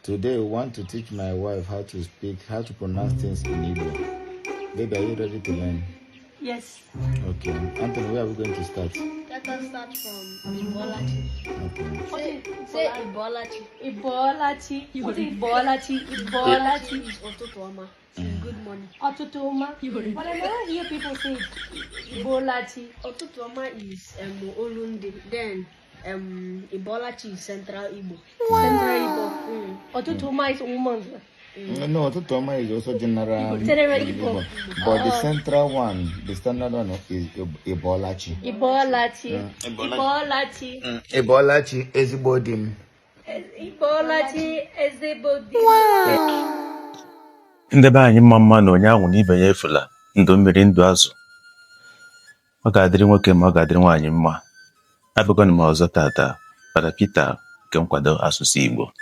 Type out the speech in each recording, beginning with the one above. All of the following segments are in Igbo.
Today, we want to teach my wife how to speak, how to pronounce things in Igbo. Baby, are you ready to learn? Yes. Okay. Anthony, where are we going to start? Let us start from Ibolachi. Okay. Say, say Ibolachi. Ibolachi. What is Ibolachi? Ibolachi. Is Ụtụtụ ọma. Say good morning. Ụtụtụ ọma. But I never hear people say Ibolachi. Ụtụtụ ọma is Olundi. Then Ibolachi is Central Igbo. Central Igbo. Ụtụtụ ọma is woman. No, Ụtụtụ ọma is also general General Igbo. But the central one, the standard one is Ibolachi. Ibolachi. Ibolachi. Ibolachi, ezigbo di m. Ibolachi ezigbo di. Ndị be anyị, mma mma na onye ahụ na ibe ya efula. Ndụ mmiri, ndụ azụ. Ọ ga-adịrị nwoke ma ọ ga-adịrị nwaanyị mma. Abịagona m ọzọ tata, Fada Peter nke nkwado asụsụ Igbo.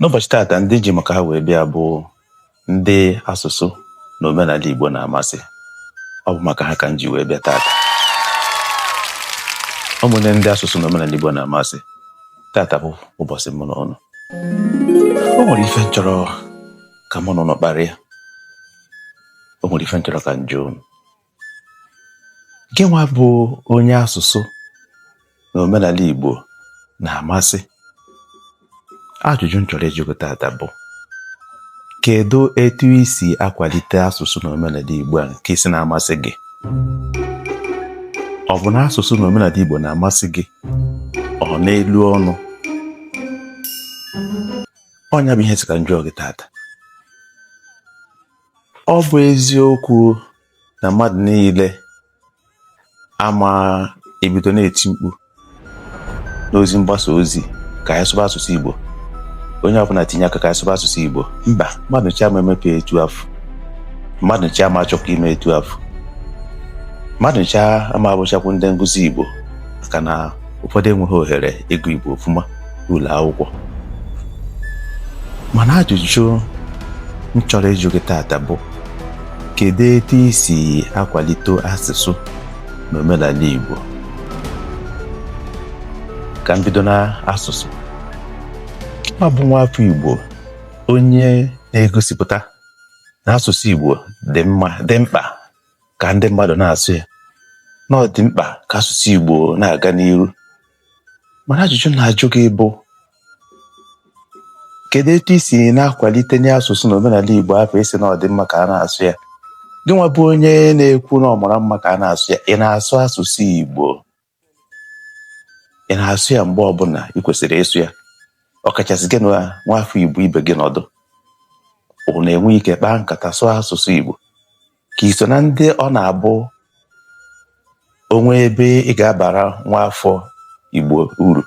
N'ụbọchị tata, ndị ji maka ha wee bịa bụ ndị asụsụ na omenala Igbo na-amasị. Ọ bụ maka ha ka m ji wee bịa tata. Ụmụnne, ndị asụsụ na omenala Igbo na-amasị, tata bụ ụbọchị mụ na ụnụ. O nwere ife m chọrọ ka mụ na ụnụ kparịa. O nwere ife m chọrọ ka m jụọ unu. Gị nwa bụ onye asụsụ na omenala Igbo na-amasị, ajụjụ m chọrọ ịjụ gị tata bụ: kedu etu i si akwalite asụsụ na omenala Igbo a nke isi na-amasị gị? Ọ bụ na asụsụ na omenala Igbo na-amasị gị ọ n'elu ọnụ ọnya? Bụ ihe sị ka m jụọ gị tata. Ọ bụ eziokwu na mmadụ niile ama ebido na-eti mkpu n'ozi mgbasa ozi ka anyị sụba asụsụ Igbo, onye ọbụla tinye aka ka anyị sụba asụsụ Igbo. Mba, mmadụ nche ama emepe etu afọ, mmadụ nche ama achọkwa ime etu afọ, mmadụ nche ama abụchakwu ndị nkụzi Igbo, maka na ụfọdụ enweghị ohere ịgụ Igbo ọfụma n'ụlọ akwụkwọ. Mana ajụjụ m chọrọ ịjụ gị tata bụ: kedu etu i si akwalite asụsụ na omenala Igbo? Ka m bido na asụsụ. Ọ bụ nwa afọ Igbo onye na-egosipụta na asụsụ Igbo dị mma, dị mkpa ka ndị mmadụ na-asụ ya, na ọ dị mkpa ka asụsụ Igbo na-aga n'iru. Mana ajụjụ na-ajụ gị bụ: kedu etu i si na-akwalite nye asụsụ na omenala Igbo afọ isi na ọ dị mma ka a na-asụ ya? Gị nwa bụ onye na-ekwu na ọ mara mma ka a na-asụ ya, ị na-asụ asụsụ Igbo? Ị na-asụ ya mgbe ọbụla ị kwesịrị ịsụ ya, ọkachasị gị na nwafọ Igbo ibe gị nọdụ, ụ na-enwe ike kpaa nkata sụọ asụsụ Igbo, ka i so na ndị ọ na-abụ onwe ebe ị ga-abara nwafọ Igbo uru,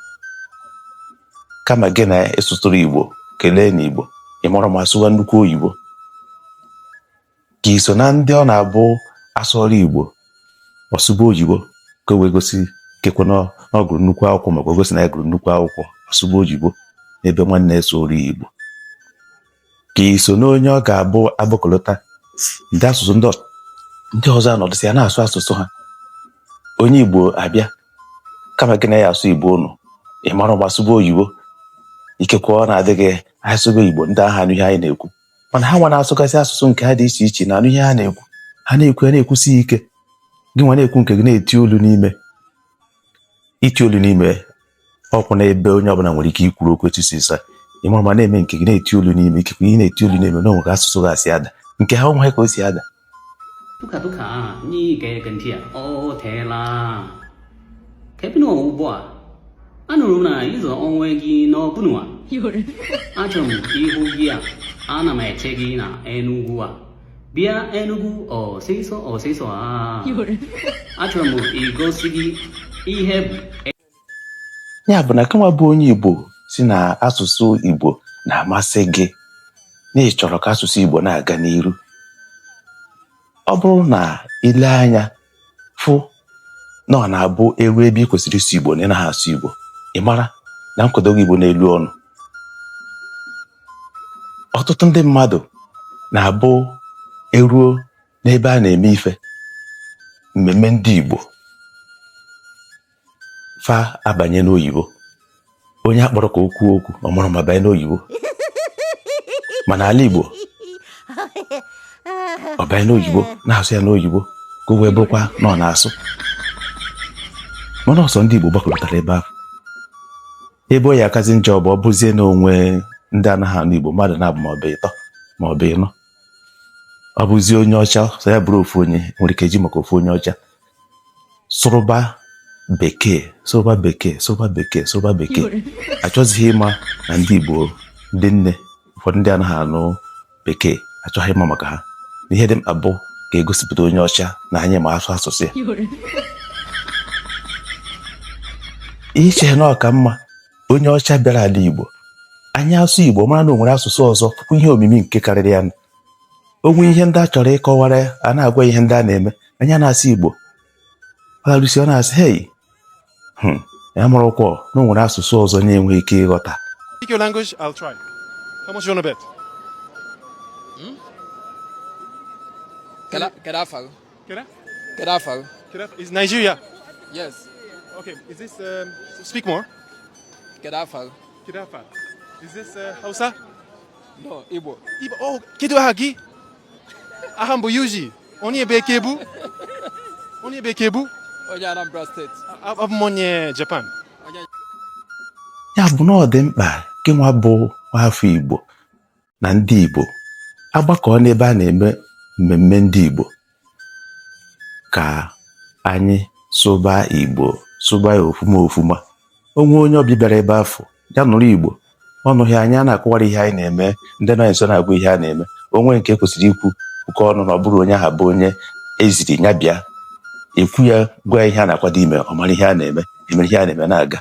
kama gị na ịsụtụrụ Igbo kelee na Igbo, ị mara ma sụwa nnukwu oyibo, ka i so na ndị ọ na-abụ asụọrọ Igbo, ọsụba oyibo ka o wee gosi kekwe na ọ gụrụ nnukwu akwụkwọ, maka o gosi na ya gụrụ nnukwu akwụkwọ, ọsụba oyibo n'ebe nwanne sụrụ Igbo, ka i so na onye ọ ga-abụ agbakọlọta ndị asụsụ ndị ọzọ anọdụsị ya na-asụ asụsụ ha, onye Igbo abịa, kama gị na ya asụ Igbo ụnụ, ị mara ma sụba oyibo? Ikekwe ọ na-adị gị asụba Igbo, ndị agha anụ ihe anyị na-ekwu, mana ha nwa na-asụgasị asụsụ nke ha dị iche iche na anụ ihe ha na-ekwu. Ha na-ekwu ya na-ekwusi ike, gị nwa na-ekwu nke gị na-eti olu n'ime. Iti olu n'ime ọkwụ n'ebe onye ọbụla nwere ike ikwuru okwu etu si sa, ị mara ma na-eme nke gị na-eti olu n'ime. Ikekwe ihe na-eti olu n'ime na onwe ka asụsụ ga-asị ada, nke ha onwe ka o si ada. Tuka tuka, n'ige ntị a, o teela. Kebinu ugbu a? Anụrụ m na ịzụ onwe gị n'ọbụnụ a. Achọrọ m ịhụ gị a. Ana m eche gị na Enugu a. Bịa Enugu ọsịsọ ọsịsọ a. Achọrọ m igosi gị ihe bụ Ya bụ na kama bụ onye Igbo si na asụsụ Igbo na-amasị gị, na ị chọrọ ka asụsụ Igbo na-aga n'iru, ọ bụrụ na ile anya fụ na ọ na-abụ eru ebe ị kwesịrị ịsụ Igbo na ị naghị asụ Igbo, ị mara na nkwado gị Igbo n'elu ọnụ. Ọtụtụ ndị mmadụ na-abụ eruo n'ebe a na-eme ife mmemme ndị Igbo, fa abanye n'oyibo. Onye akpọrọ ka o kwuo okwu, ọ mara ma banye n'oyibo. Mana ala Igbo, ọ banye n'oyibo, na-asụ ya n'oyibo, ka o wee bụrụkwa na ọ na-asụ. Mana ọsọ ndị Igbo gbakọtara ebe ahụ, ebe ọ ya akazi njọ bụ ọ bụzie na onwe ndị anaghị anụ Igbo, mmadụ na-abụ maọbụ ịtọ maọbụ ịnọ. Ọ bụzie onye ọcha, sọ ya bụrụ ofu onye, nwere ike ji maka ofu onye ọcha sụrụba bekee, sụrụba bekee, sụrụba bekee, sụrụba bekee, achọzighị ịma na ndị Igbo, ndị nne ụfọdụ ndị anaghị anụ bekee, achọghị ịma maka ha. Ihe dị mkpa bụ ka egosipụta onye ọcha na anyị ma asụ asụsụ ya. Iche na ọ ka mma onye ọcha bịara ala Igbo, anyị asụ Igbo, mara na o nwere asụsụ ọzọ, fụkwa ihe omimi nke karịrị ya. Onwe ihe ndị a chọrọ ịkọwara ya, a na-agwa ihe ndị a na-eme, anyị na-asụ Igbo. Ọ na-arụsi, ọ na-asị, "Hei, ya marakwa na o nwere asụsụ ọzọ na-enweghị ike ịghọta." Speak your language, I'll try. How much you wanna bet? Kedu afa gị? Keda? Kedu afa gị? Keda? Is Nigeria. Yes. Okay, is this speak more? Kedu afa gị? Kedafa. Is this Hausa? No, Igbo. Igbo. Oh, kedu aha gị? Aha m bụ Yuji. Onye ebe ka ị bụ? Onye ebe ka ị bụ? Onye Anambra State. Abụ m onye Japan. Onye Ya bụ na ọ dị mkpa gị nwa bụ nwaafọ Igbo na ndị Igbo agbakọ n'ebe a na-eme mmemme ndị Igbo, ka anyị sụba Igbo, sụba ya ofuma ofuma. Onwe onye ọbịa bịara ebe afọ, ya nụrụ Igbo, ọ nụghị anyị a na-akọwara ihe anyị na-eme, ndị nọ nso na-agwa ihe a na-eme, onwe nke kwesịrị ikwu oke ọnụ na ọ bụrụ onye ahụ bụ onye eziri ya bịa ekwu ya, gwa ya ihe a na-akwado ime, ọ mara ihe a na-eme, emere ihe a na-eme na-aga.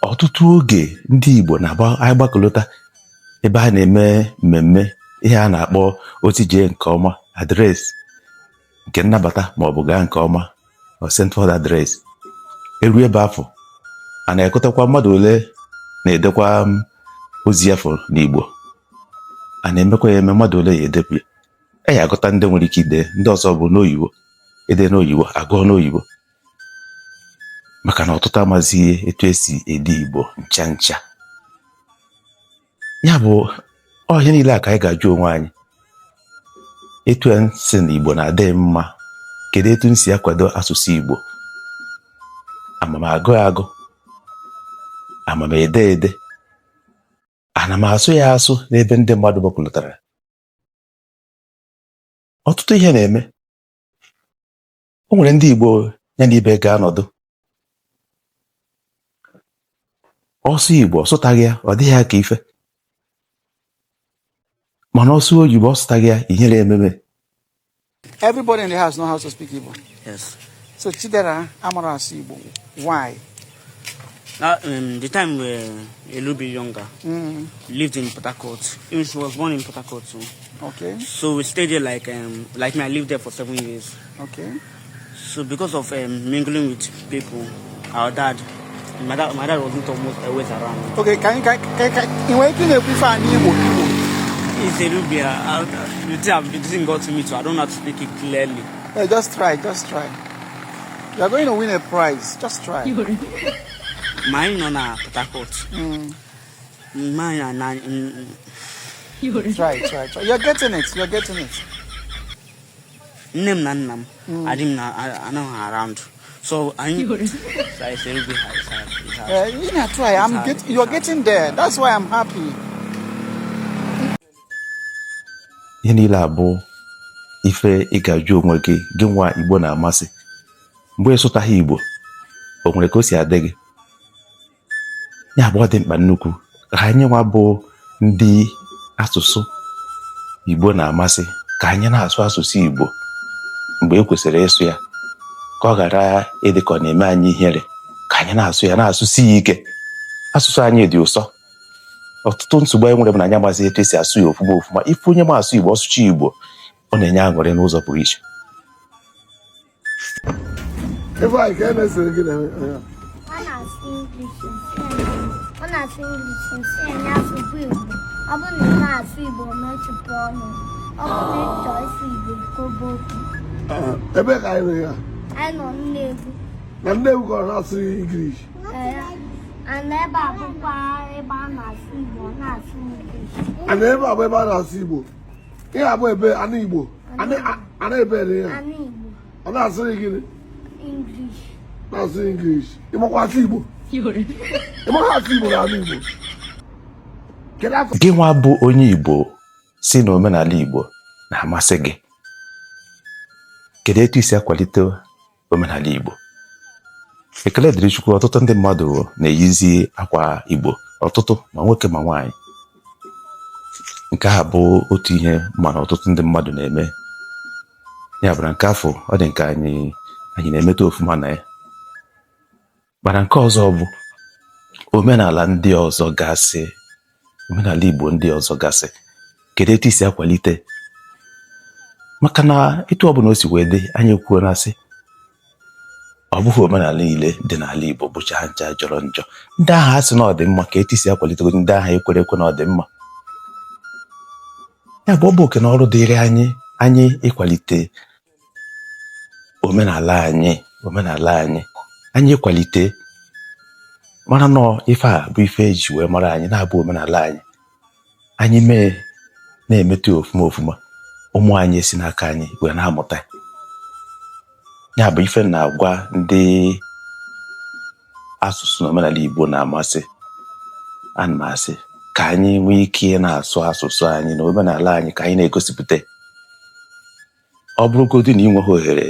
Ọtụtụ oge ndị Igbo na-agba anyị gbakọlọta ebe a na-eme mmemme, ihe a na-akpọ otu jee nke ọma, address nke nnabata ma ọ bụ gaa nke ọma, ọ send forward address, eru ebe afọ a na-ekotekwa mmadụ ole na-edekwa ozi afọ n'Igbo, a na-emekwa ya eme, mmadụ ole ya edepụ ya, e ya agụta ndị nwere ike ide, ndị ọzọ bụ n'oyibo, ede n'oyibo, agụọ n'oyibo, maka na ọtụtụ amazighị etu esi ede Igbo ncha ncha. Ya bụ ọhịa niile a ka anyị ga-ajụ onwe anyị: etu a si na Igbo na-adị mma, kedu etu m si akwado asụsụ Igbo? Ama m agụ agụ? Ama m ede ede? Ana m asụ ya asụ n'ebe ndị mmadụ gbakọtara? Ọtụtụ ihe na-eme. O nwere ndị Igbo ya na ibe ga-anọdụ, ọsụ Igbo ọ sụtaghị ya, ọ dịghị ya ka ife, mana ọsụ oyibo ọ sụtaghị ya, ihere ememe. Everybody in the house know how to speak Igbo. Yes. So Chidera amara asụ Igbo. Why? Now, the time we were a little bit younger, lived in Port Harcourt. Even she was born in Port Harcourt too. So we stayed there like me, I lived there for 7 years. So because of mingling with people, our dad, my dad wasn't almost always around. Okay, can ị nwere ike na-ekwu ife a n'Igbo Igbo? It's a little bit, the thing got to me too. I don't know how to speak it clearly. Yeah, just try, just try. You are going to win a prize. Just try. Mine nọ na Port Harcourt. Mine na Try, try, try. You're getting it. You're getting it. Nne m na nna m adị m na anọghị around. So anyị, so it's a little bit hard. It's hard. It's hard. You know, try. I'm It's hard. get. You're getting there. That's why I'm happy. Ihe niile abụ ife ị ga-ajụ onwe gị, gị nwa Igbo na-amasị. Mgbe ị sụtaghị Igbo, o nwere ka o si adị gị? Ya bụ ọ dị mkpa nnukwu ka anyị nwa bụ ndị asụsụ Igbo na-amasị, ka anyị na-asụ asụsụ Igbo mgbe e kwesịrị ịsụ ya, ka ọ ghara ịdị ka ọ na-eme anyị ihere, ka anyị na-asụ ya, na-asụsi ya ike. Asụsụ anyị dị ụsọ. Ọtụtụ nsogbu anyị nwere bụ na anyị amaghịzi etu esi asụ ya ofuma ofuma. Ife onye ma asụ Igbo, ọsụcha Igbo, ọ na-enye aṅụrị n'ụzọ pụrụ iche. Ebe anyị ka e mesịrị gị na ya. Ọ na-asụ English, ọ na-asụ English, nsị ya asụkwa Igbo. Ọ bụrụ na ị na-asụ Igbo, mechipụ ọnụ. Ọ bụrụ na ị chọọ ịsụ Igbo, kwuba okwu. Ebe ka anyị nọ ya? Anyị nọ Nnewi. Na Nnewi ka ọ na-asụ English? Ee. And ebe a bụkwa ebe a na-asụ Igbo, ọ na-asụ English. Ana ebe a bụ ebe a na-asụ Igbo. Ihe a bụ ebe ana Igbo. Ana ebe dị ya. Ana Igbo. Ọ na-asụ gị gịnị? English. Na-asụ English. Ịmakwa asụ Igbo? Ịmakwa asụ Igbo na ana Igbo? Kedu afọ Gị nwa bụ onye Igbo si na omenala Igbo na-amasị gị, kedu etu isi akwalite omenala Igbo? Ekele dịrị Chukwu, ọtụtụ ndị mmadụ na-eyizi akwa Igbo, ọtụtụ ma nwoke ma nwaanyị. Nke a bụ otu ihe mana ọtụtụ ndị mmadụ na-eme. Ya bụ na nke afọ ọ dị nke anyị na-emeta ofuma na ya. Mana nke ọzọ bụ omenala ndị ọzọ gasị, omenala Igbo ndị ọzọ gasị, kedu etu isi akwalite? Maka na etu ọbụla o si wee dị, anyị ekwuo na sị ọ bụghị omenala niile dị n'ala Igbo bụcha ncha jọrọ njọ. Ndị ahụ a sị na ọ dị mma, ka etu isi akwalite ndị ahụ ekwere ekwe na ọ dị mma. Ya bụ, ọ bụ oke na ọrụ dịrị anyị ịkwalite omenala anyị ịkwalite, mara nọọ ife a bụ ife eji wee mara anyị, na-abụ omenala anyị. Anyị mee na-emete ofuma ofuma, ụmụ anyị esi n'aka anyị wee na-amụta ya. Bụ ife na-agwa ndị asụsụ na omenala Igbo na-amasị, ana m asị ka anyị nwee ike ị na-asụ asụsụ anyị na omenala anyị, ka anyị na-egosipụta. Ọ bụrụgodị na ị nweghị ohere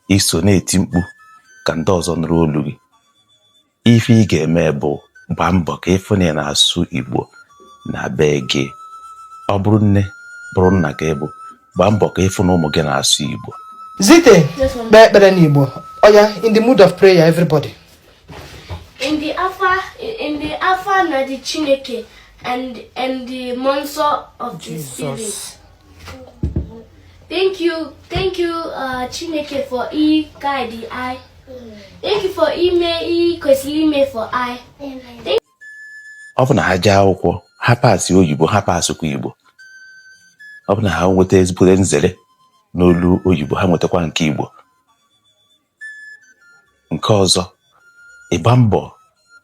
iso na-eti mkpu ka ndị ọzọ nụrụ olu gị, ife ị ga-eme bụ gbaa mbọ ka ịfụ na ị na-asụ Igbo na be gị. Ọ bụrụ nne, bụrụ nna ka ị bụ, gbaa mbọ ka ịfụ na ụmụ gị na-asụ Igbo. Zite, kpee ekpere n'Igbo. Oya, in the mood of prayer, everybody. In the Alpha na the Chineke and the Monster of the Spirit. Thank you, Chineke, for e guide I. Thank you for ime i kwesịrị ime for I. Thank Ọ bụ na ha jee akwụkwọ, ha paasị oyibo, ha paasịkwa Igbo. Ọ bụ na ha nweta ezigbo nzere n'olu oyibo, ha nwetakwa nke Igbo. Nke ọzọ, ịgba mbọ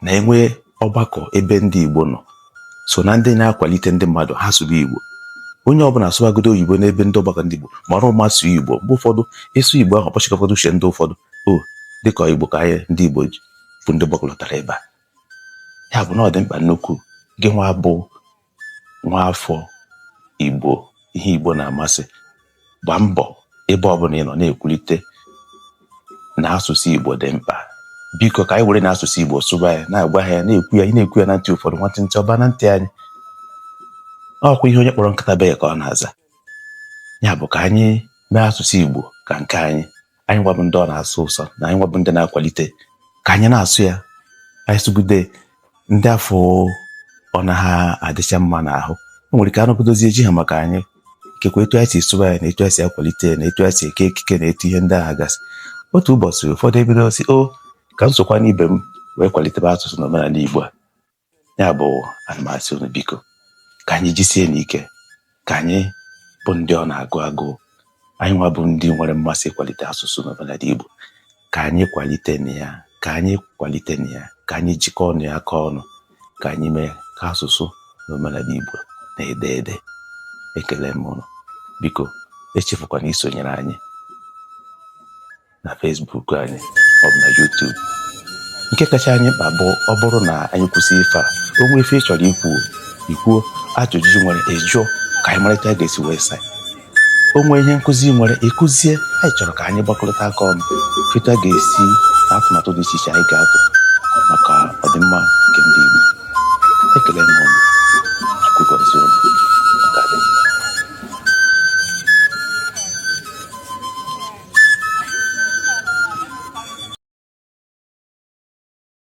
na-enwe ọgbakọ ebe ndị Igbo nọ, so na ndị na-akwalite ndị mmadụ ha sụrụ Igbo. Onye ọbụla sụwagodo oyibo n'ebe ndị ọgbakọ ndị Igbo, mara ụma sụọ Igbo. Mgbe ụfọdụ ịsụ Igbo ahụ ọkpọchikọkọta uche ndị ụfọdụ, o dịka Igbo ka anyị ndị Igbo bụ ndị gbakọlọtara ebe a. Ya bụ na ọ dị mkpa nnukwu, gị nwa bụ nwa afọ Igbo, ihe Igbo na-amasị, gbaa mbọ ebe ọbụla ị nọ na-ekwulite na asụsụ Igbo dị mkpa. Biko, ka anyị were na asụsụ Igbo sụba ya, na-agwa ha ya, na-ekwu ya, ị na-ekwu ya na ntị ụfọdụ, nwantịntị ọba na ntị anyị. Ọkwa ihe onye kpọrọ nkịta be ya ka ọ na-aza. Ya bụ ka anyị mee asụsụ Igbo ka nke anyị. Anyị nwabụ ndị ọ na-asụ ụsọ na anyị nwabụ ndị na-akwalite ka anyị na-asụ ya. Anyị sụgide ndị afọ ọ na ha adịcha mma n'ahụ, o nwere ike anọgodozie ji ha maka anyị, ikekwe etu anyị si sụba ya na etu anyị si akwalite ya na etu anyị si eke ekike na etu ihe ndị agha gasị. Otu ụbọchị ụfọdụ ebido sị, o ka m sokwa n'ibe m wee kwalitebe asụsụ na omenala Igbo a. Ya bụ, ana m asị unu, biko, ka anyị jisie n'ike, ka anyị bụ ndị ọ na-agụ agụụ, anyị nwa bụ ndị nwere mmasị ịkwalite asụsụ na omenala Igbo, ka anyị kwalite na ya, ka anyị kwalite na ya, ka anyị jikọọ ọnụ ya aka ọnụ, ka anyị mee ka asụsụ na omenala Igbo na-ede ede. Ekele m ụnụ. Biko, echefukwana isonyere anyị na Facebook anyị maọbụ na YouTube. Nke kacha anyị mkpa bụ, ọ bụrụ na anyị kwụsị ife a, o nwee ife ị chọrọ ikwu, ikwuo, ajụjụ nwere ịjụọ, ka anyị marịta a ga-esi wee saa. O nwee ihe nkụzi nwere ịkụzie, anyị chọrọ ka anyị gbakọrịta aka ọnụ feta ga-esi na atụmatụ dị iche iche anyị ga-atụ maka